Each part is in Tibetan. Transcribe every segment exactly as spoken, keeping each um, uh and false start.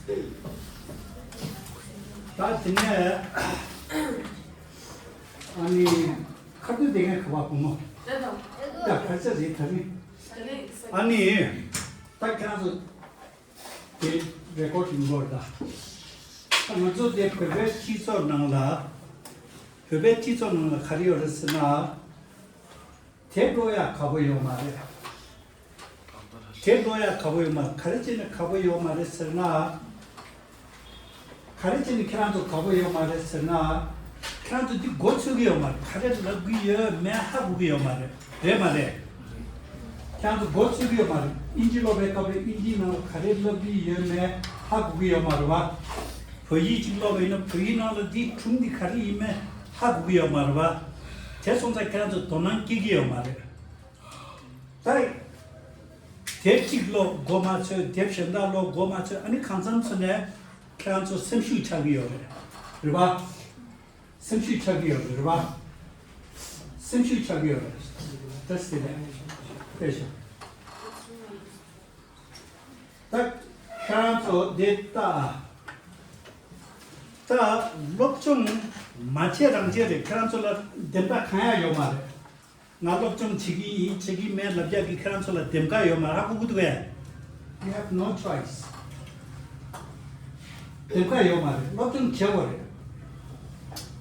ད་དེ་ནས་ཨ་ནི་ཁ་ཐུག་དེ་ངས་ག་བ་གོ་མོ། ད་ཁ་ཆ་རེད་ད་རེད། ཨ་ནི་ད་ཁྱེད་རང་ཚོ་དེ་རེ་ཀོར་ཌིང་འགོར་ད། ད་ང་ཚོ་དེ་བོད་པའི་སྤྱི་ཚོགས་ནང་ལ་བོད་པའི་སྤྱི་ཚོགས་ནང་ལ་ག་རེ་ཡོད་རེད་ཟེར་ན། དེབ་ཀློག་ཡག་དགའ་པོ་ཡོད་མ་རེད། དེབ་ཀློག་ཡག་དགའ་པོ་ཡོད་མ་རེད། ག་རེ་བྱས་ནས་དགའ་པོ་ཡོད་མ་རེད་ཟེར་ན། ག་རེ་བྱས་ནས་ཁྱེད་རང་ཚོ་དགའ་པོ་ཡོད་མ་རེད་ཟེར་ན། ཁྱེད་རང་ཚོ་འདི་མགོ་ཚོད་ཀྱི་ཡོད་མ་རེད། ག་རེ་ལབ་ཀྱི་ཡོད་མེད་ཧ་གོ་གི་ཡོད་མ་རེད། རེད་མ་རེད། ཁྱེད་རང་ཚོ་མགོ་ཚོད་ཀྱི་ཡོད་མ་རེད། ཨིན་ཇི་ཀློག་པའི་སྐབས་ལ་ཨིན་ཇིའི་ནང་ལ་ག་རེ་ལབ་ཀྱི་ཡོད་མེད་ཧ་གོ་གི་ཡོད་མ་རེད་བ། བོད་ཡིག་ཅིག་ཀློག་པ་ཡིན་ན་བོད་ཡིག་ནང་ལ་འདིའི་སྒྲུང་འདི་ག་རེ་ཡིན་མེད་ཧ་གོ་གི་ཡོད་མ་རེད་བ། དེ་སོང་ཙང་ཁྱེད་རང་ཚོ་དོ་སྣང་སྐྱེ་གི་ཡོད་མ་རེད། ད། དེབ་གཅིག་ཀློག་མགོ་མ་ཚོད། དེབ་གཞན་དག་ཀློག་མགོ་མ་ཚོད། ཨ་ནི་གང་འཚམ་ཚོ་ནས་ཁྱེད་རང་ཚོ་སེམས་ཤུགས་ཆག་གི་ཡོད་རེད། རེད་པ། སེམས་ཤུགས་ཆག་གི་ཡོད་རེད། རེད་པ། སེམས་ཤུགས་ཆག་གི་ཡོད་རེད། ད་སེ་ལེ། དཔེ་ཤོག་ད་ཁྱེད་རང་ཚོ་འདི་ལྟ། ད་སློབ་སྦྱོང་མ་བྱས་རང་བྱས་རེད། ཁྱེད་རང་ཚོ་ལ་འདེམས་ཀ་གང་ཡང་ཡོད་མ་རེད། ང་སློབ་སྦྱོང་བྱེད་ཀྱི་ཡིན་བྱེད་ཀྱི་མེད་ལབ་རྒྱག་གི་ཁྱེད་རང་ཚོ་ལ་འདེམས་ཀ་ཡོད་མ་རེད། ཧ་གོ་གི་འདུག་གས། You have no choice. འདེམས་ཀ་ཡོད་མ་རེད། སློབ་སྦྱོང་བྱེད་དགོས་རེད།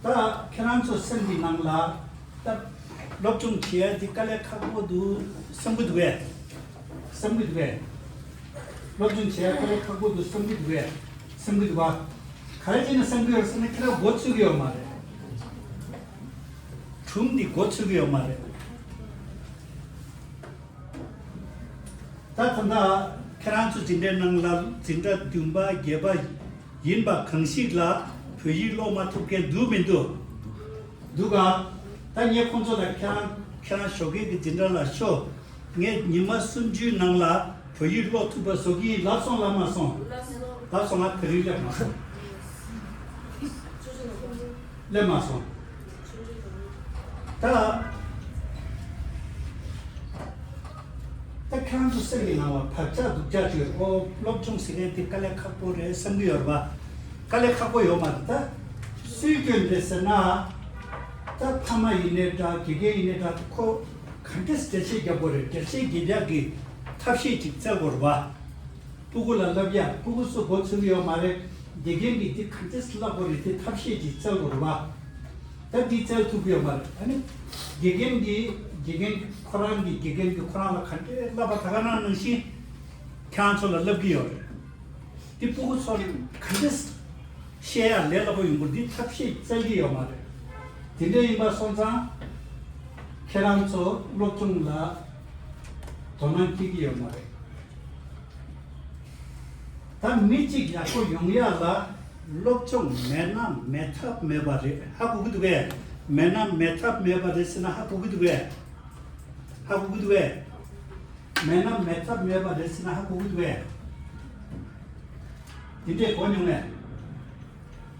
ད་ཁྱེད་རང་ཚོ་སེམས་ཀྱི་ནང་ལ་ད་སློབ་སྦྱོང་བྱེད་ཡ་འདི་དཀའ་ལས་ཁག་པོ་འདུག་བསམ་གི་འདུག་གས། བསམ་གི་འདུག་གས། སློབ་སྦྱོང་བྱེད་ཡ་དཀའ་ལས་ཁག་པོ་འདུག་བསམ་གི་འདུག་གས། བསམ་གི་འདུག་ག་ག་རེ་བྱས་ནས་བསམ་གི་ཡོད་ཟེར་ན་ཁྱེད་རང་མགོ་ཚོད་གི་ཡོད་མ་རེད། སྒྲུང་འདི་མགོ་ཚོད་གི་ཡོད་མ་རེད། ད་ད་ལྟ་ཁྱེད་རང་ཚོ་འཛིན་གྲྭའི་ནང་ལ་འཛིན་གྲྭ་བདུན་པ་བརྒྱད་པ་ཡིན་པ་གང་ཞིག་ལ་བོད་ཡིག་ཀློག་མ་ཐུབ་མཁན་འདུག་མི་འདུག་འདུག་ག་ད་ངས་ཁོང་ཚོ་ལ་ཁྱེད་རང་ཁྱེད་རང་ཞོགས་ཀས་ཀྱི་འཛིན་གྲྭ་ལ་ཤོག་ངས་ཉི་མ་སུམ་ཅུའི་ནང་ལ་བོད་ཡིག་ཀློག་ཐུབ་པ་བཟོ་གི་ཡིན་ལབ་སོང་ལབ་མ་སོང་། ལབ་སོང་། ང་དེ་རིང་སླེབས་མ་སོང་། སླེབས་མ་སོང་། ད། ད་ཁྱེད་རང་ཚོ་སེམས་ཀྱི་ནང་ལ་བག་ཆགས་སྡུག་ཅག་ཅིག་ཡོད། ཨོ་སློབ་སྦྱོང་ཟེར་མཁན་དེ་དཀའ་ལས་ཁག་པོ་རེད་བསམ་གྱི་ཡོད་རེད་པ། དཀའ་ལས་ཁག་པོ་ཡོད་མ་རེད། ད་སུའི་སྐྱོན་རེད་ཟེར་ན། ད་ཕ་མ་ཡིན་ནའི་འདྲ་དགེ་རྒན་ཡིན་ནའི་འདྲ་ཁོ་ག་འདྲས་འགྲེལ་བཤད་རྒྱག་དགོས་རེད། འགྲེལ་བཤད་རྒྱག་ཡག་གི་ཐབས་ཤེས་ཅིག་བཙལ་དགོས་རེད་པ། སྤུ་གུ་ལ་བསླབ་ཡ། སྤུ་གུ་ཚོ་མགོ་ཚོད་ཀྱི་ཡོད་མ་རེད། དགེ་རྒན་གྱིས་འདི་ག་འདྲས་བསླབ་དགོས་རེད། དེ་ཐབས་ཤེས་ཅིག་བཙལ་དགོས་རེད་པ། ད་འདི་བཙལ་ཐུབ་ཀྱི་ཡོད་མ་རེད། ཨ་ནི་དགེ་རྒན་གྱིས་དགེ་རྒན་ཁོ་རང་གི་དགེ་རྒན་གྱིས་ཁོ་རང་ལ་ག་འདྲས་བསླབ་པ་ད་ག་ནང་ནང་བཞིན་ཁྱེད་རང་ཚོ་ལ་བསླབ་ཀྱི་ཡོད་རེད། འདི་སྤུ་གུ་ཚོ་ལ་ག་འདྲས་བཤད་ཡ་ལས་སླ་པོ་ཡོང་གི་རེད། འདི་ཐབས་ཤེས་བཙལ་གྱི་ཡོད་མ་རེད། དེ་འདྲ་ཡིན་པ་སོང་ཙང་ཁྱེད་རང་ཚོ་སློབ་སྦྱོང་ལ་དོ་སྣང་སྐྱེ་གི་ཡོད་མ་རེད། ད་མི་གཅིག་ཡག་པོ་ཡོང་ཡ་ལ་སློབ་སྦྱོང་མེད་ན་མེད་ཐབས་མེད་པ་རེད། ཧ་གོ་གི་འདུག་གས། མེད་ན་མེད་ཐབས་མེད་པ་རེད་ཟེར་ན་ཧ་གོ་གི་འདུག་གས། ཧ་གོ་གི་འདུག་གས། མེད་ན་མེད་ཐབས་མེད་པ་རེད་ཟེར་ན་ཧ་གོ་གི་འདུག་གས། འདི་འདྲས་གོ་མྱོང་ངས།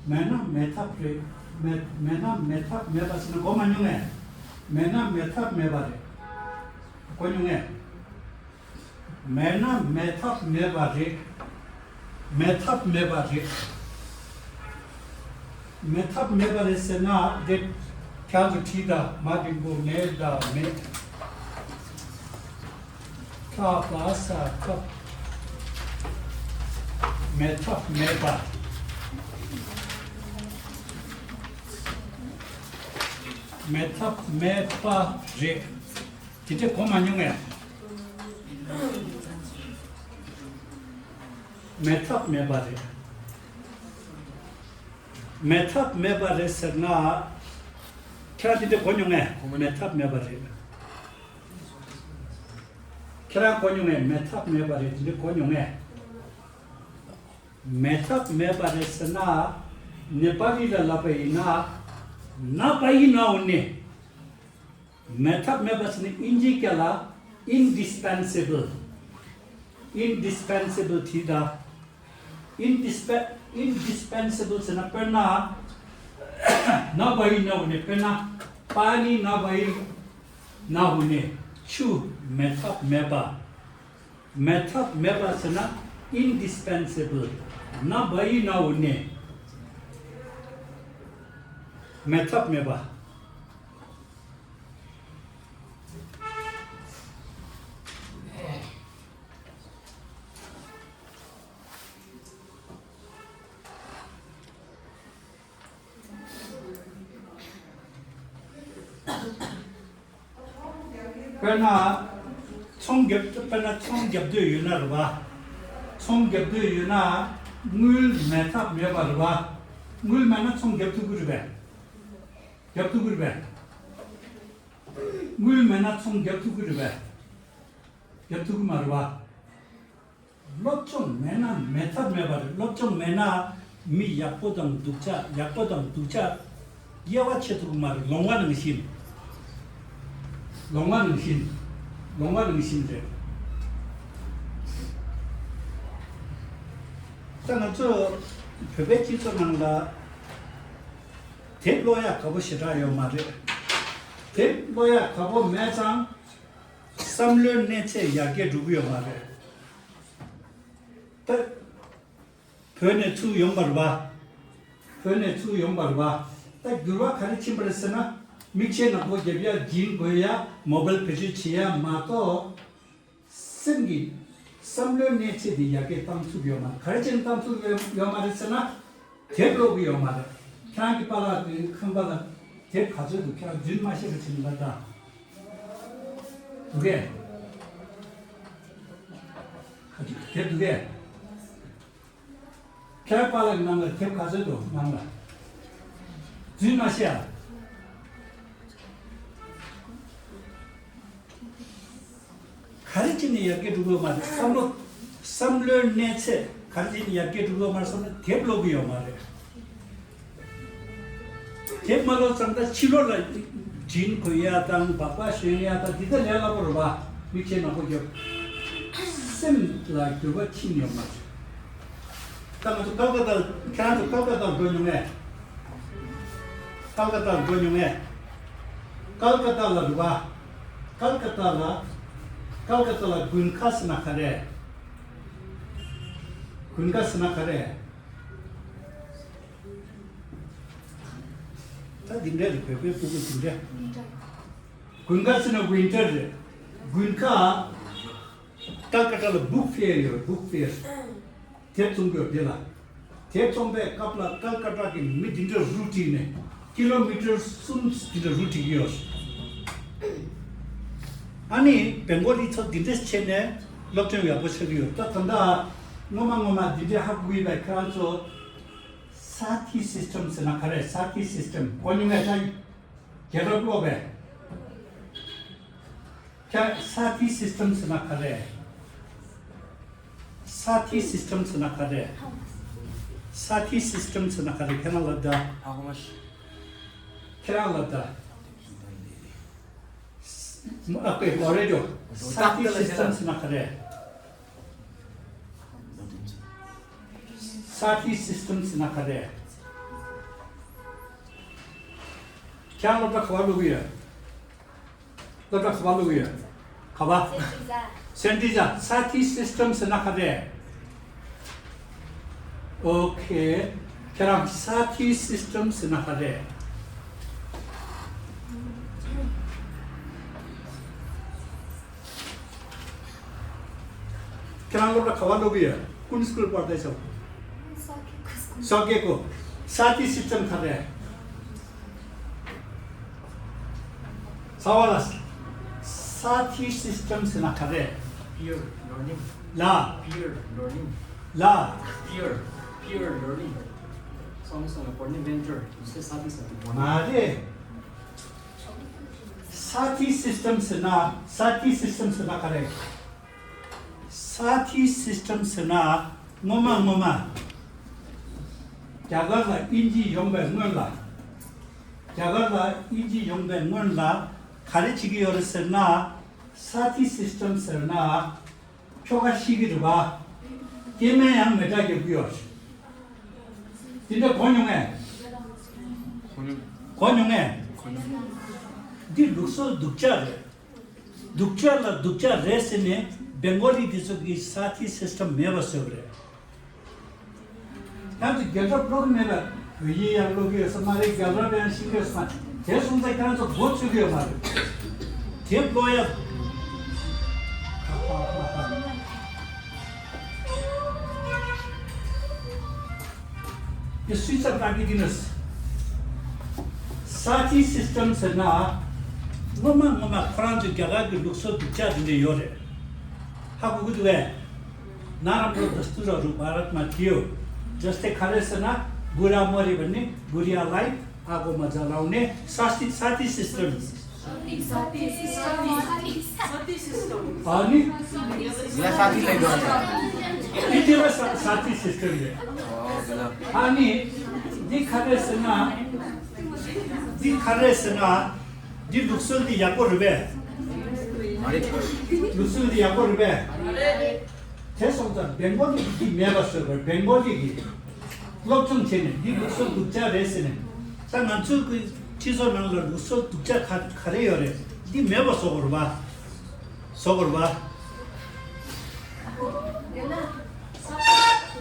མེད་ན་མེད་ཐབས་རེད། མེད་མེད་ན་མེད་ཐབས་མེད་པ་ཟེར་ན་གོ་མ་མྱོང་ངས། མེད་ན་མེད་ཐབས་མེད་པ་རེད། གོ་མྱོང་ངས། མེད་ན་མེད་ཐབས་མེད་པ་རེད། མེད་ཐབས་མེད་པ་རེད། མེད་ཐབས་མེད་པ་རེད་ཟེར་ན་འདི་ཁྱེད་ཚོ་བྲིས་དང་མ་འགྲིག་པོ་མེད་དང་མེད། ཐ་བ་ས་ཐབས། མེད་ཐབས་མེད་པ། མེད་ཐབས་མེད་པ་རེད། དེ་འདྲས་གོ་མ་མྱོང་ངས། མེད་ཐབས་མེད་པ་རེད། མེད་ཐབས་མེད་པ་རེད་ཟེར་ན། ཁྱེད་རང་དེ་འདྲས་གོ་མྱོང་ངས། མེད་ཐབས་མེད་པ་རེད། ཁྱེད་རང་གོ་མྱོང་ངས། མེད་ཐབས་མེད་པ་རེད། དེ་འདྲས་གོ་མྱོང་ངས། མེད་ཐབས་མེད་པ་རེད་ཟེར་ན། ནེ་པ་ལི་ལ་ལབ་པ་ཡིན་ན། ན་བ་ཡི་ན་འོ་ནེ། མེད་ཐབས་མེད་པ་ཟེར་ན་ཨིན་ཇིའི་སྐད་ལ་ཨིན་ཌི་སི་པེན་སི་བལ། ཨིན་ཌི་སི་པེན་སི་བལ་དེ་ད། ཨིན་ཌི་སི་པེ་ཨིན་ཌི་སི་པེན་སི་བལ་ཟེར་ན་དཔེར་ན། ན་བ་ཡི་ན་འོ་ནེ། དཔེར་ན་པ་ནི་ན་བ་ཡི་ན་འོ་ནེ། ཆུ་མེད་ཐབས་མེད་པ། མེད་ཐབས་མེད་པ་ཟེར་ན་ཨིན་ཌི་སི་པེན་སི་བལ། ན་བ་ཡི་ན་འོ་ནས། མེད་ཐབས་མེད་པ། དཔེར་ན། ཚོང་རྒྱབ་དཔེར་ན་ཚོང་རྒྱབ་འདོད་ཡོད་ན་རེད་བ། ཚོང་རྒྱབ་འདོད་ཡོད་ན། དངུལ་མེད་ཐབས་མེད་པ་རེད་བ། དངུལ་མེད་ན་ཚོང་རྒྱབ་ཐུབ་ཀྱི་རེད་པས། རྒྱབ་ཐུབ་ཀྱི་རེད་པས། དངུལ་མེད་ན་ཚོང་རྒྱབ་ཐུབ་ཀྱི་རེད་པས། རྒྱབ་ཐུབ་ཀྱི་མ་རེད་བ། སློབ་སྦྱོང་མེད་ན་མེད་ཐབས་མེད་པ་རེད། སློབ་སྦྱོང་མེད་ན་མི་ཡག་པོ་དང་སྡུག་ཅག་ཡག་པོ་དང་སྡུག་ཅག་དབྱེ་བ་ཕྱེ་ཐུབ་ཀྱི་མ་རེད། ལོང་བ་ནང་བཞིན། ལོང་བ་ནང་བཞིན། ལོང་བ་ནང་བཞིན་རེད། ད་ང་ཚོ་བོད་པའི་སྤྱི་ཚོགས་ནང་ལ་དེབ་ཀློག་ཡག་དགའ་པོ་ཞེ་དྲག་ཡོད་མ་རེད། དེབ་ཀློག་ཡག་དགའ་པོ་མེད་ཙང་། བསམ་བློའི་གནས་ཚད་ཡར་རྒྱས་འགྲོ་གི་ཡོད་མ་རེད། ད། བོད་ནས་ཚུར་ཡོང་བར་བ། བོད་ནས་ཚུར་ཡོང་བར་བ། ད་འགྱུར་བ་ག་རེ་ཕྱིན་པ་རེད་ཟེར་ན། མིག་ཆེ་ནག་པོ་རྒྱབ་ཡ་སྦྱིན་དགོས་ཡ་མོ་བལ་བེད་སྤྱོད་བྱེད་ཡ་མ་གཏོགས། སེམས་ཀྱི། བསམ་བློའི་གནས་ཚད་དེ་ཡར་རྒྱས་བཏང་ཐུབ་ཡོད་མ་རེད། ག་རེ་བྱས་ནས་བཏང་ཐུབ་ཡོད་ཡོད་མ་རེད་ཟེར་ན། དེབ་ཀློག་གི་ཡོད་མ་རེད། ཁྱེད་རང་གི་པཱ་ལགས་དེ་ཁང་པ་ལ་དེབ་ག་ཚོད་འདུག་ཁྱེད་རང་རྫུན་མ་བཤད་པ་བྱས་ནས་ལབ་དང་། འདུག་གས། ག་ཚོད་དེབ་འདུག་གས། ཁྱེད་རང་པཱ་ལགས་ཀྱི་ནང་ལ་དེབ་ག་ཚོད་འདུག་ནང་ལ། རྫུན་མ་བཤད་ཨ། ག་རེ་བྱས་ནས་ཡར་རྒྱས་འགྲོ་གི་ཡོད་མ་རེད། བསམ་བློ། བསམ་བློའི་གནས་ཚད་ག་རེ་བྱས་ནས་ཡར་རྒྱས་འགྲོ་གི་ཡོད་མ་རེད་བསམ་ན་དེབ་ཀློག་གི་ཡོད་མ་རེད། དེབ་མ་ཀློག་ཙང་ད་ཕྱི་ལོགས་ལ་སྦྱིན་དགོས་ཡ་དང་སྦག་སྦག་ཞོན་ཡ་དང་འདི་ལྟར་ལས་སླ་པོ་རེད་པ། མིག་ཆེ་ནག་པོ་རྒྱབ། སེམས་ལ་འགྱུར་བ་ཕྱིན་ཡོད་མ་རེད། ད་ང་ཚོ་ཀལ་ཀ་ཏ་ཁྱེད་རང་ཚོ་ཀལ་ཀ་ཏ་འགྲོ་མྱོང་ངས། ཀལ་ཀ་ཏ་འགྲོ་མྱོང་ངས། ཀལ་ཀ་ཏ་ལ་རུ་བ། ཀལ་ཀ་ཏ་ལ། ཀལ་ཀ་ཏ་ལ་དགུན་ཁ་ཟེར་ན་ག་རེ། དགུན་ཁ་ཟེར་ན་ག་རེ། ད་འདི་འདྲ་རེད། བོད་པའི་སྤུ་གུ་འདི་འདྲ། དགུན་ཁ་ཟེར་ན་ཝིན་ཊར་རེད། དགུན་ཁ། ཀལ་ཀ་ཏ་ལ་བུག་ཕེར་ཡོད། བུག་ཕེར། དེབ་བཙོང་གི་ཡོད་དེ་ལ། དེབ་བཙོང་པའི་སྐབས་ལ་ཀལ་ཀ་ཏ་གི་མི་འདི་འདྲ་རུ་བྲིས་ནས་ཀི་ལོ་མི་ཊར་གསུམ་འདི་འདྲ་རུ་བྲིས་ཀྱི་ཡོད། ཨ་ནི་བེང་གོ་ལི་ཚོ་འདི་འདྲ་བྱས་ནས་སློབ་སྟོན་ཡག་པོ་བྱེད་ཀྱི་ཡོད། ད་ད་ལྟ་ངོ་མ་ངོ་མ་འདི་འདྲ་ཧ་གོ་གི་ཡོད་པའི་ཁྱེད་རང་ཚོ། ས་ཐི་སིས་ཊམ་ཟེར་ན་ག་རེ། ས་ཐི་སིས་ཊམ་གོ་མྱོང་ངས་ད། རྒྱལ་རབས་ཀློག་པས། ཁྱེད་ས་ཐི་སིས་ཊམ་ཟེར་ན་ག་རེ། ས་ཐི་སིས་ཊམ་ཟེར་ན་ག་རེ། ས་ཐི་སིས་ཊམ་ཟེར་ན་ག་རེ། ཁྱེད་རང་ལབ་དང་། ཁྱེད་རང་ལབ་དང་། ཨ་ཁོས་གོ་རེ་ཇོ། ས་ཐི་སིས་ཊམ་ཟེར་ན་ག་རེ། ས་ཐི་སིས་ཊམ་ཟེར་ན་ག་རེ། ཁྱེད་རང་སློབ་གྲྭ་ག་པར་ཀློག་གི་ཡོད། སློབ་གྲྭ་ག་པར་ཀློག་གི་ཡོད། ག་པར། སེན་ཏྲི་ཛ། ས་ཐི་སིས་ཊམ་ཟེར་ན་ག་རེ། ཨོ་ཁེ། ཁྱེད་རང་ས་ཐི་སིས་ཊམ་ཟེར་ན་ག་རེ། ཁྱེད་རང་སློབ་གྲྭ་ག་པར་ཀློག་གི་ཡོད། कुन स्कुल पढ्दैछौ། सकेको। सकेको। सा थी सिस्टम कहाँ है? सवाल। सा थी सिस्टम ཟེར་ན་ག་རེ། Peer learning. ལ། Peer learning. ལ། Peer, peer learning. सँगै सँगै पढ्ने, mentor, उसकै साथी साथी पढ्ने. मारे। सा थी सिस्टम ཟེར་ན། ས་ཐི་སིས་ཊམ་ཟེར་ན་ག་རེ། ས་ཐི་སིས་ཊམ་ཟེར་ན་སྔོན་མ་སྔོན་མ། རྒྱ་གར་ལ་དབྱིན་ཇི་ཡོང་བའི་སྔོན་ལ། རྒྱ་གར་ལ་དབྱིན་ཇི་ཡོང་བའི་སྔོན་ལ་ག་རེ་བྱེད་ཀྱི་ཡོད་རེད་ཟེར་ན། ས་ཐི་སིས་ཊམ་ཟེར་ན། ཁྱོ་ག་ཤི་གི་རེད་པ། སྐྱེ་དམན་ཡང་མེ་སྲེག་རྒྱག་གི་ཡོད། དེ་འདྲ་གོ་མྱོང་ངས། གོ་མྱོང་། གོ་མྱོང་ངས། གོ་མྱོང་། འདི་ལུགས་སྲོལ་སྡུག་ཅག་རེད། སྡུག་ཅག་ལ་སྡུག་ཅག་རེད་ཟེར་ནས་བེང་གོ་ལི་འདི་ཚོ་གིས་ས་ཐི་སིས་ཊམ་མེད་པ་བཟོས་པ་རེད། ཁྱེད་ཚོ་རྒྱལ་རབས་ཀློག་གི་མེད་པ། བོད་ཡིག་ཡང་ཀློག་གི་ཡོད་ས་མ་རེད། རྒྱལ་རབས་ཡང་ཤེས་ཀྱི་ཡོད་ས་མ་རེད། དེ་སོང་ཙང་ཁྱེད་ཚོ་མགོ་ཚོད་ཀྱི་ཡོད་མ་རེད། དེ་ཀློག་ཡ། དེ་སུས་ཚབ་བཀའ་དྲིན་གྱི་ནས། ས་ཐི་སིས་ཊམ་ཟེར་ན། སྔོན་མ་སྔོན་མ་ཁོ་རང་ཚོའི་རྒྱ་གར་གྱི་ལུགས་སྲོལ་སྡུག་ཅག་དེ་འདྲ་ཡོད་རེད། ཧ་གོ་གི་འདུག་གས། ན་རམ་རོ་དུ་སྟུ་ར་རུ་བྷ་རད་མ་ཐི་ཡོ། ཇ་སྟེ་ག་རེ་ཟེར་ན། བུ་ར་མོ་རི་བ་ནི་བུ་རི་ཡ་ལའི་ཨ་གོ་མ་ཛ་ལའོ་ནི་ས་ཐི་ས་ཐི་སིས་ཊམ། ཨ་ནི། ཡ་ས་ཐི་ལ་ཡོད་རེད། འདི་དེ་བ་ས་ས་ཐི་སིས་ཊམ་རེད། ཨ་ནི། འདི་ག་རེ་ཟེར་ན། འདི་ག་རེ་ཟེར་ན། འདི་ལུགས་སྲོལ་འདི་ཡག་པོ་རེད་པས། ལུགས་སྲོལ་འདི་ཡག་པོ་རེད་པས། དེ་སོང་ཙང་བེང་གོ་ལི་གིས་མེད་པ་བཟོས་པར་བེང་གོ་ལི་གིས་སློབ་སྦྱོང་བྱས་ནས་འདི་ལུགས་སྲོལ་སྡུག་ཅག་རེད་ཟེར་ནས། ད་ང་ཚོའི་གི་སྤྱི་ཚོགས་ནང་ལ་ལུགས་སྲོལ་སྡུག་ཅག་ག་ག་རེ་ཡོད་རེད། འདི་མེད་པ་བཟོ་དགོས་རེད་པ། བཟོ་དགོས་རེད་པ། ཡོད་ན།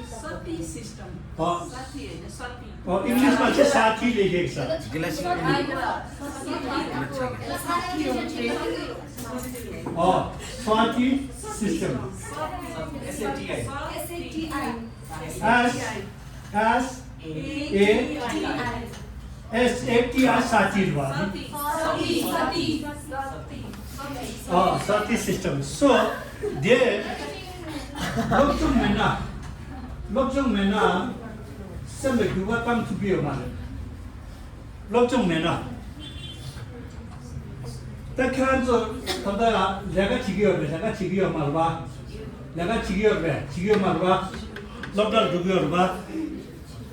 ས་ཐི་སིས་ཊམ། ཨོ། ས་ཐི་ཡོད་ན་ས་ཐི། ཨོ། ཨིང་ལིཤ་མ་ཆེ་ས་ཐི་ལས་ཤེས་ས། དེ་ལ་ཞིག་ཨ་ཡོད། ས་ཐི་ཡོད་རེད། ཨོ། ས་ཐི་སིས་ཊམ། S A T I. S A T I. S S A T I. S A T I ས་ཐི་རེད་པ། ཨ། ས་ཐི་སིས་ཊམ། སོ། དེ་སློབ་སྦྱོང་མེད་ན། སློབ་སྦྱོང་མེད་ན་སེམས་ལ་འགྱུར་བ་བཏང་ཐུབ་ཀྱི་ཡོད་མ་རེད། སློབ་སྦྱོང་མེད་ན། ད་ཁྱེད་རང་ཚོ་ད་ལྟ་ལས་ཀ་བྱེད་ཀྱི་ཡོད་རེད། ལས་ཀ་བྱེད་ཀྱི་ཡོད་མ་རེད་པ། ལས་ཀ་བྱེད་ཀྱི་ཡོད་རེད། བྱེད་ཀྱི་ཡོད་མ་རེད་པ། སློབ་གྲྭར་འགྲོ་གི་ཡོད་རེད་པ།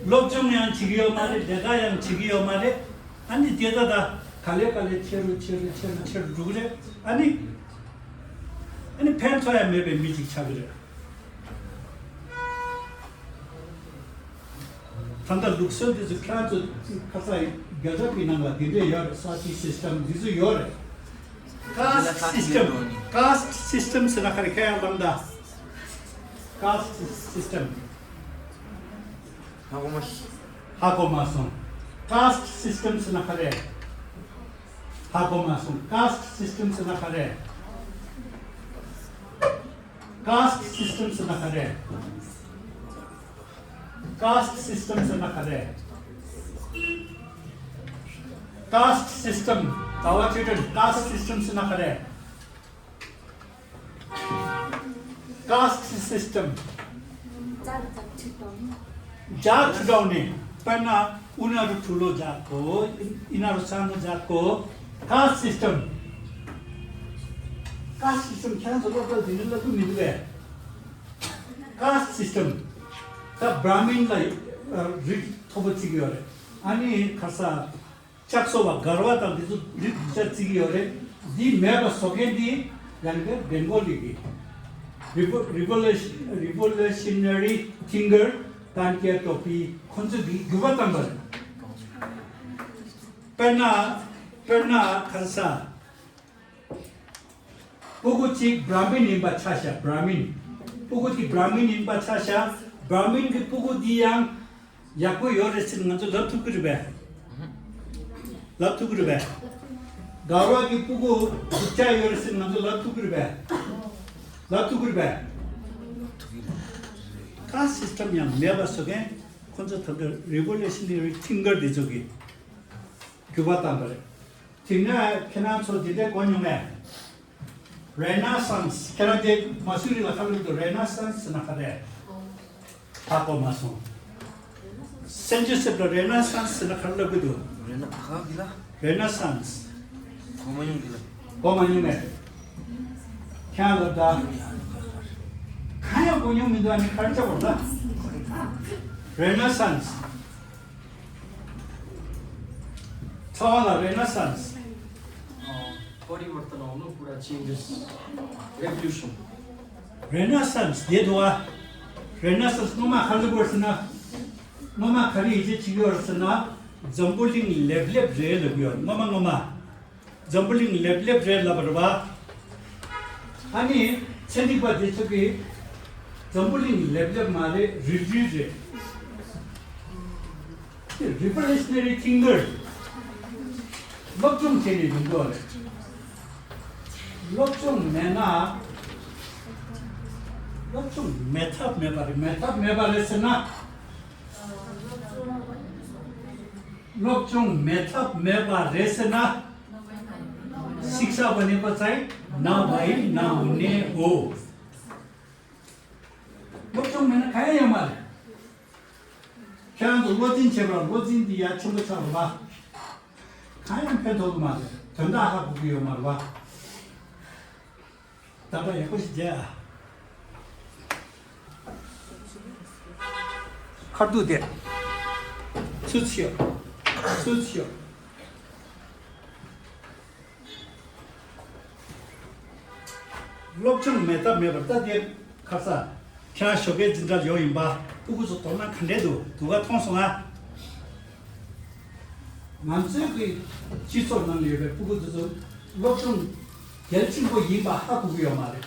སློབ་སྦྱོང་ཡང་བྱེད་ཀྱི་ཡོད་མ་རེད། ལས་ཀ་ཡང་བྱེད་ཀྱི་ཡོད་མ་རེད། ཨ་ནི་དེ་ད་ད་ག་ལེ་ག་ལེ་ཆེ་རུ་ཆེ་རུ་ཆེ་རུ་ཆེ་རུ་འགྲོ་གི་རེད། ཨ་ནི། ཨ་ནི་ཕན་ཐོགས་ཡ་མེད་པའི་མི་ཅིག་ཆགས་ཀྱི་རེད། ད་ལྟ་ལུགས་སྲོལ་འདི་ཚོ་ཁྱེད་རང་ཚོ་ཁ་ས་རྒྱལ་རབས་ཀྱི་ནང་ལ་འདི་འདྲས་ཡོད་རེད། ས་ཐི་སིས་ཊམ་འདི་ཚོ་ཡོད་རེད། ཀཱསྚ་སིས་ཊམ། ཀཱསྚ་སིས་ཊམ་ཟེར་ན་ག་རེ། ཁ་ཡ་ལམ་ད། ཀཱསྚ་སིས་ཊམ། ཧ་གོ་མ་སོང་། ཀཱསྚ་སིས་ཊམ་ཟེར་ན་ག་རེ། ཧ་གོ་མ་སོང་། ཀཱསྚ་སིས་ཊམ་ཟེར་ན་ག་རེ། ཀཱསྚ་སིས་ཊམ་ཟེར་ན་ག་རེ། ཀཱསྚ་སིས་ཊམ་ཟེར་ན་ག་རེ། ཀཱསྚ་སིས་ཊམ། ཟླ་བ་ཆོས་སྒྲོན། ཀཱསྚ་སིས་ཊམ་ཟེར་ན་ག་རེ། ཀཱསྚ་སིས་ཊམ། ཇཱ་ཊུ་ཌའོ་ནི། དཔེར་ན་ཨུ་ན་རུ་ཐུ་ལོ་ཇཱ་ཀོ། ཨི་ན་རུ་ས་ནོ་ཇཱ་ཀོ། ཀཱསྚ་སིས་ཊམ། ཀཱསྚ་སིས་ཊམ་ཁྱེད་རང་ཚོ་སློབ་གྲྭར་དེ་འདྲ་བསླབ་ཀྱི་མི་འདུག་གས། ཀཱསྚ་སིས་ཊམ། ད་བྷ་ར་མིན་ལ་རིགས་མཐོ་པོ་བརྩི་གི་ཡོད་རེད། ཨ་ནི་ཁ་ས་ལྕགས་སོ་བ་གར་བ་དང་འདི་ཚོ་རིགས་སྡུག་ཅག་བརྩི་གི་ཡོད་རེད། འདི་མེད་པ་བཟོ་མཁན་འདི་ཡང་བསྐྱར་བེང་གོ་ལི་གི་Revo- Revolution- Revolutionary Thinker Kankeya Tokpi ཁོ་ཚོས་འདི་འགྱུར་བ་བཏང་པ་རེད། དཔེར་ན། དཔེར་ན་ཁ་ས། སྤུ་གུ་གཅིག་བྷ་ར་མིན་ཡིན་པ་ཆ་བཞག་བྷ་ར་མིན། སྤུ་གུ་དེ་བྷ་ར་མིན་ཡིན་པ་ཆ་བཞག་བྷ་ར་མིན་གྱི་སྤུ་གུ་དེ་ཡང་ཡག་པོ་ཡོད་རེད་ཟེར་ང་ཚོ་ལབ་ཐུབ་ཀྱི་རེད་པས། ལབ་ཐུབ་ཀྱི་རེད་པས། གར་བ་གི་སྤུ་གུ་སྡུག་ཅག་ཡོད་རེད་ཟེར་ང་ཚོ་ལབ་ཐུབ་ཀྱི་རེད་པས། ལབ་ཐུབ་ཀྱི་རེད་པས། ཀཱསྚ་སིས་ཊམ་ཡང་མེད་པ་བཟོ་མཁན་ཁོ་ཚོ་ད་ལྟ་Revolutionary Thinker དེ་ཚོ་གིས་འགྱུར་བ་བཏང་པ་རེད། དེ་ནས་ཁྱེད་རང་ཚོ་འདི་འདྲ་གོ་མྱོང་ངས། Renaissance ཁྱེད་རང་དེ་མ་སུ་རི་ལ་ཁ་ལུག་ཏུ་Renaissance ཟེར་ན་ག་རེ། ཧ་གོ་མ་སོང་། སན་ཇོ་སེབ་ལ་Renaissance ཟེར་ན་ག་རེ་ལབ་ཀྱི་འདུག་རེ་ན་ག་གི་ལ། Renaissance གོ་མ་མྱོང་གི་ལ། གོ་མ་མྱོང་ངས། ཁྱེད་རང་ལ་ད། གང་ཡང་གོ་མྱོང་མི་འདུག་ཨ་ནི་ག་རེ་ཆགས་པ་རེད་ད། Renaissance ཚ་བ་ལ་Renaissance परिवर्तन आउनु पुरा changes revolution Renaissance དེ་འདུག་ཨ། Renaissance སྔོན་མ་ག་རེ་ལབ་དགོས་ཟེར་ན། སྔོན་མ་ག་རེ་ཡིད་ཆེས་བྱེད་ཀྱི་ཡོད་ཟེར་ན། འཛམ་བུ་གླིང་ལེབ་ལེབ་རེད་ལབ་ཀྱི་ཡོད་སྔོན་མ་སྔོན་མ། འཛམ་བུ་གླིང་ལེབ་ལེབ་རེད་ལབ་པ་རེད་པ། ཨ་ནི་ཚན་རིག་པ་དེ་ཚོ་གིས་འཛམ་བུ་གླིང་ལེབ་ལེབ་མ་རེད་རིལ་རིལ་རེད། Revolutionary thinker. སློབ་སྦྱོང་བྱས་ནས་ཡོང་གི་ཡོད་རེད། སློབ་སྦྱོང་མེད་ན། སློབ་སྦྱོང་མེད་ཐབས་མེད་པ་རེད། མེད་ཐབས་མེད་པ་རེད་ཟེར་ན། སློབ་སྦྱོང་མེད་ཐབས་མེད་པ་རེད་ཟེར་ན། शिक्षा भनेको चाहिँ नभई नहुने हो। སློབ་སྦྱོང་མེད་ན་གང་ཡང་ཡོད་མ་རེད། ཁྱེད་རང་ཚོ་བློ་འཛིན་བྱེད་པར་བློ་འཛིན་འདི་ཡ་ཆེན་པོ་ཆགས་རེད་པ། གང་ཡང་ཕན་ཐོགས་ཀྱི་མ་རེད། དོན་དག་ཧ་གོ་གི་ཡོད་མ་རེད་པ། ད་ལྟ་ཡག་པོ་ཞིག་བྱས་ཨ། ཁ་ཐུག་དེ། ཚུར་ཤོག་ཚུར་ཤོག་སློབ་སྦྱོང་མེད་ཐབས་མེད་པར་ལྟ་སྟེ། ཁ་ས། ཁྱེད་རང་ཞོགས་ཀའི་འཛིན་གྲྭར་ཡོང་ཡིན་པ། སྤུ་གུ་ཚོ་དོ་སྣང་ག་འདྲས་འདུག་སྡུག་ག་མཐོང་སོང་ཨ། ང་ཚོའི་གི་སྤྱི་ཚོགས་ནང་ལ་ཡོད་པའི་སྤུ་གུ་དེ་ཚོ་སློབ་སྦྱོང་གལ་ཆེན་པོ་ཡིན་པ་ཧ་གོ་གི་ཡོད་མ་རེད།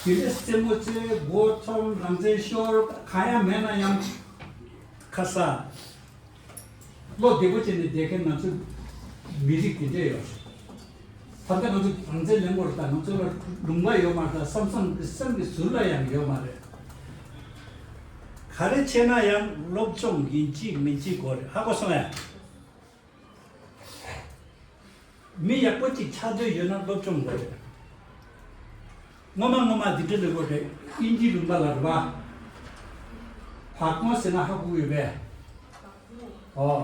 དེ་ནས་རྩེད་མོ་རྩེ། མགོ་འཐོམ། རང་བཙན་ཤོར། གང་ཡང་མེད་ན་ཡང་། ཁ་ས། བློ་བདེ་པོ་བྱས་ནས་བསྡད་མཁན་ང་ཚོའི་མི་རིགས་དེ་འདྲས་ཡོད་རེད། ད་ལྟ་ང་ཚོ་རང་བཙན་ལེན་དགོས་རེད། ད་ང་ཚོ་ལ་ལུང་པ་ཡོད་མ་རེད། ད་བསམ་བསམ་གི་སེམས་ཀྱི་ཟུར་ལ་ཡང་ཡོད་མ་རེད། ག་རེ་བྱས་ན་ཡང་སློབ་སྦྱོང་ཡིན་གཅིག་མིན་གཅིག་དགོས་རེད། ཧ་གོ་སོང་ངས། མི་ཡག་པོ་གཅིག་ཆགས་འདོད་ཡོད་ན་སློབ་སྦྱོང་དགོས་རེད། སྔོན་མ་སྔོན་མ་འདི་འདྲ་ལབ་དགོས་རེད། དབྱིན་ཇིའི་ལུང་པ་ལ་རེད་པ། བག་མོ་ཟེར་ན་ཧ་གོ་གི་ཡོད་པས། ཨོ།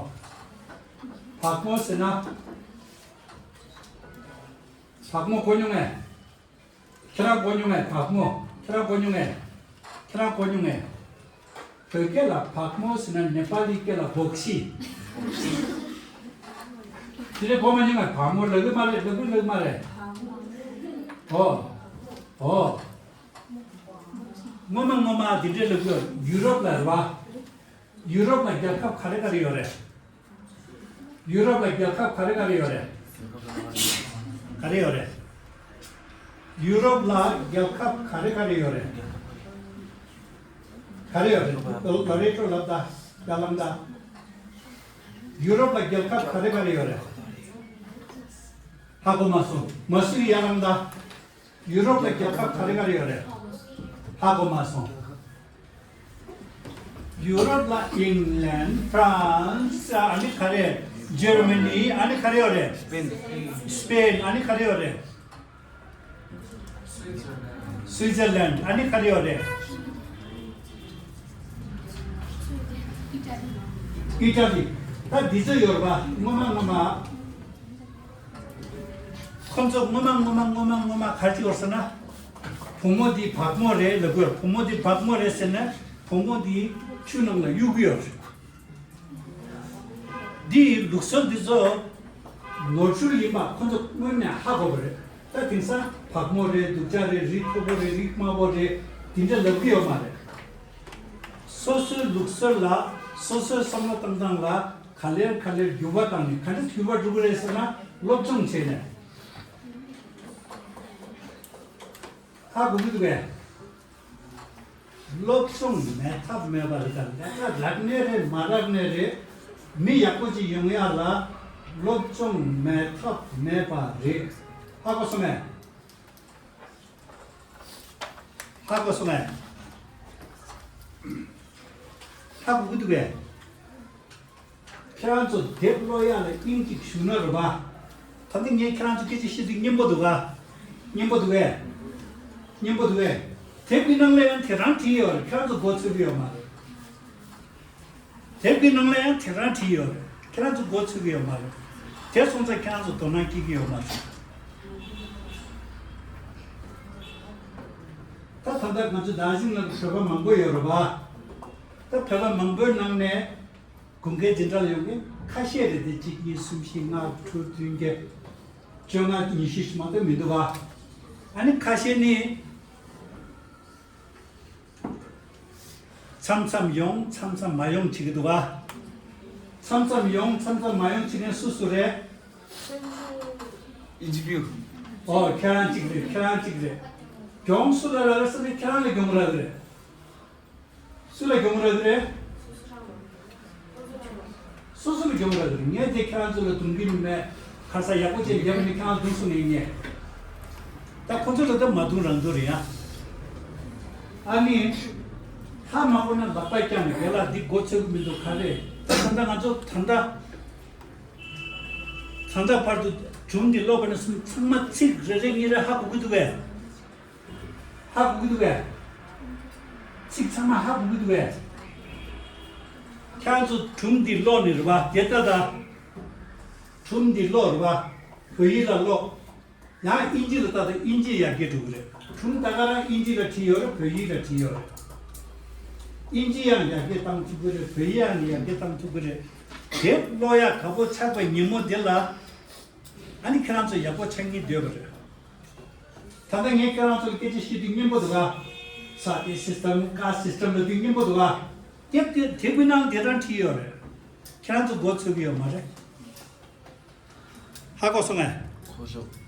བག་མོ་ཟེར་ན། བག་མོ་གོ་མྱོང་ངས། ཁྱེད་རང་གོ་མྱོང་ངས་བག་མོ། ཁྱེད་རང་གོ་མྱོང་ངས། ཁྱེད་རང་གོ་མྱོང་ངས། བོད་སྐད་ལ་བག་མོ་ཟེར་ན་ནེ་པ་ལི་སྐད་ལ་བོག་ཤི། དེ་རེད། གོ་མ་མྱོང་ངས། བག་མོ་ལབ་གི་མ་རེད། ལབ་གི་ལབ་གི་མ་རེད། ཨོ། ཨོ། སྔོན་མ་སྔོན་མ་འདི་འདྲས་ལབ་གི་ཡོད། ཡུ་རོབ་ལ་རེད་པ། ཡུ་རོབ་ལ་རྒྱལ་ཁབ་ག་རེ་ག་རེ་ཡོད་རེད། ཡུ་རོབ་ལ་རྒྱལ་ཁབ་ག་རེ་ག་རེ་ཡོད་རེད། ག་རེ་ཡོད་རེད། ཡུ་རོབ་ལ་རྒྱལ་ཁབ་ག་རེ་ག་རེ་ཡོད་རེད། ག་རེ་ཡོད་རེད། ལོ་རེ་ཁྲོད་ལབ་ད། ཡར་ལངས་ད། ཡུ་རོབ་ལ་རྒྱལ་ཁབ་ག་རེ་ག་རེ་ཡོད་རེད། ཧ་གོ་མ་སོང་། མ་སུ་ཡར་ལངས་ད། ཡུ་རོབ་ལ་རྒྱལ་ཁབ་ག་རེ་ག་རེ་ཡོད་རེད། ཧ་གོ་མ་སོང་། ཡུ་རོབ་ལ་ཨིང་ལན། ཧྥ་རན་སི། ཨ་ནི་ག་རེ། ཇར་མ་ནི། ཨ་ནི་ག་རེ་ཡོད་རེད། སི་པེན། སི་པེན། ཨ་ནི་ག་རེ་ཡོད་རེད། སུའི་ཙེར་ལན། ཨ་ནི་ག་རེ་ཡོད་རེད། ཨི་ཊ་ལི། ད་འདི་ཚོ་ཡོད་རེད་པ། སྔོན་མ་སྔོན་མ། ཁོང་ཚོ་སྔོན་མ་སྔོན་མ་སྔོན་མ་སྔོན་མ་ག་རེ་བྱེད་ཀྱི་ཡོད་ཟེར་ན། བུ་མོ་འདི་བག་མོ་རེད་ལབ་ཀྱི་ཡོད་རེད། བུ་མོ་འདི་བག་མོ་རེད་ཟེར་ནས་བུ་མོ་འདི་ཆུ་ནང་ལ་གཡུག་གི་ཡོད་རེད། འདིའི་ལུགས་སྲོལ་འདི་ཚོ་ནོར་འཁྲུལ་ཡིན་པ་ཁོང་ཚོ་སྔོན་ནས་ཧ་གོ་བ་རེད། ད་དེང་སང་བག་མོ་རེད། སྡུག་ཅག་རེད། རིགས་ཕོ་མོ་རེད། རིགས་དམའ་པོ་རེད། དེ་འདྲ་ལབ་ཀྱི་ཡོད་མ་རེད། སོ་སོའི་ལུགས་སྲོལ་ལ། སོ་སོའི་བསམ་བློ་བཏང་སྟངས་ལ་ག་ལེར་ག་ལེར་འགྱུར་བ་བཏང་ནས། ག་འདྲ་འགྱུར་བ་འགྲོ་གི་རེད་ཟེར་ན། སློབ་སྦྱོང་བྱས་ནས། ཧ་གོ་གི་འདུག་གས། སློབ་སྦྱོང་མེད་ཐབས་མེད་པ་རེད། ད་ལས་ཀ་རག་ནའི་རེད། མ་རག་ནའི་རེད། མི་ཡག་པོ་ཅིག་ཡོང་ཡག་ལ་སློབ་སྦྱོང་མེད་ཐབས་མེད་པ་རེད། ཧ་གོ་སོང་ངས། ཧ་གོ་སོང་ངས། ཧ་གོ་གི་འདུག་གས། ཁྱེད་རང་ཚོ་དེབ་ཀློག་ཡག་ལ་དབྱིངས་གཅིག་ཞུགས་ན་རེད་པ། ད་ལྟ་ངས་ཁྱེད་རང་ཚོ་སྐད་ཆ་བཤད་དུས་སྙན་པོ་འདུག་ག། སྙན་པོ་འདུག་གས། སྙན་པོ་འདུག་གས། དེབ་ཀྱི་ནང་ལ་ཡང་དེ་རང་བྲིས་ཡོད་རེད། ཁྱེད་རང་ཚོ་མགོ་ཚོད་ཀྱི་ཡོད་མ་རེད། དེབ་ཀྱི་ནང་ལ་ཡང་དེ་རང་བྲིས་ཡོད་རེད། ཁྱེད་རང་ཚོ་མགོ་ཚོད་ཀྱི་ཡོད་མ་རེད། དེ་སོང་ཙང་ཁྱེད་རང་ཚོ་དོ་སྣང་སྐྱེ་གི་ཡོད་མ་རེད། ད་ད་ལྟ་ང་ཚོ་ཌལ་ཧོ་སི་ནང་བོད་པ་མང་པོ་ཡོད་རེད་པ། ད་བོད་པ་མང་པོའི་ནང་ནས་དགུན་ཁའི་འཛིན་གྲྭར་ཡོང་མཁན་ཁ་ཤས་རེད་དེ། གཅིག་གཉིས་གསུམ་བཞི་ལྔ་དྲུག་བདུན་བརྒྱད་བཅོ་ལྔ་ཉི་ཤུ་ཞིག་མ་གཏོགས་མི་འདུག་ག། ཨ་ནི་ཁ་ཤས་ནི་མཚམས་མཚམས་ཡོང་། མཚམས་མཚམས་མ་ཡོང་བྱེད་ཀྱི་འདུག་ག། མཚམས་མཚམས་ཡོང་། མཚམས་མཚམས་མ་ཡོང་བྱེད་མཁན་སུ་སུ་རེད། ཨིན་ཇི་པིའུ། ཨོ། ཁྱེད་རང་གཅིག་རེད། ཁྱེད་རང་གཅིག་རེད། གྱོང་སུ་ལ་རག་ཟེར་ན་ཁྱེད་རང་ལ་གྱོང་རག་གི་རེད། སུ་ལ་གྱོང་རག་གི་རེད། སོ་སོ་ལ་སྦྱོང་དགོས་རེད། ངས་དེ་ཁྱེད་རང་ཚོ་ལ་དུང་གི་མེད། ཁ་ས་ཡག་པོ་བྱས་བསྡད་པ་ནི་ཁྱེད་རང་དུང་སོང་ནས་ཉེ། ད་ཁོ་ཚོ་ལ་ད་མ་དུང་རང་དུང་རེད་ཡ། ཨ་ནི། ཧ་མ་གོ་ན་ལག་པ་བརྐྱངས་ནས་དེ་ལ་འདི་མགོ་ཚོས་ཀྱི་མི་འདུག་ག་རེ། ད་ལྟ་ང་ཚོ་ད་ལྟ། ད་ལྟ་བར་དུ་སྒྲུང་འདི་ཀློག་པ་ནས་བཟུང་ཚང་མ་ཚིག་རེ་རེ་གཉིས་རེ་ཧ་གོ་གི་འདུག་གས། ཧ་གོ་གི་འདུག་གས། ཚིག་ཚང་མ་ཧ་གོ་གི་འདུག་གས། ཁྱེད་རང་ཚོ་སྒྲུང་འདི་ཀློག་ནས་རེད་པ། དེ་ལྟ་ད། སྒྲུང་འདི་ཀློག་རེད་པ། བོད་ཡིག་ལ་ཀློག་ཡང་ཨིན་ཇི་ལ་ལྟ་དང་ཨིན་ཇི་ཡར་རྒྱས་འགྲོ་གི་རེད། སྒྲུང་ད་ག་རང་ཨིན་ཇི་ལ་བྲིས་ཡོད་རེད། བོད་ཡིག་ལ་བྲིས་ཡོད་རེད། ཨིན་ཇི་ཡང་ཡར་རྒྱས་བཏང་ཐུབ་ཀྱི་རེད། བོད་ཡིག་ཡང་ཡར་རྒྱས་བཏང་ཐུབ་ཀྱི་རེད། དེ་ཀློག་ཡག་དགའ་པོ་ཆགས་པའི་ཉིན་མོ་དེ་ལ། ཨ་ནི་ཁྱེད་རང་ཚོ་ཡག་པོ་ཆགས་ཀྱི་འདོད་པ་རེད། ད་ལྟ་ངས་ཁྱེད་རང་ཚོ་ལ་སྐད་ཆ་བཤད་དུས་སྙན་པོ་འདུག་ག། ས་ཨེ་སིས་ཊམ་ཀ་སིས་ཊམ་ལབ་དུས་སྙན་པོ་འདུག་ག། དེབ་དེ་དེབ་ཀྱི་ནང་དེ་རང་བྲིས་ཡོད་རེད། ཁྱེད་རང་ཚོ་མགོ་ཚོས་ཀྱི་ཡོད་མ་རེད། ཧ་གོ་སོང་ངས། གོ་སོང་།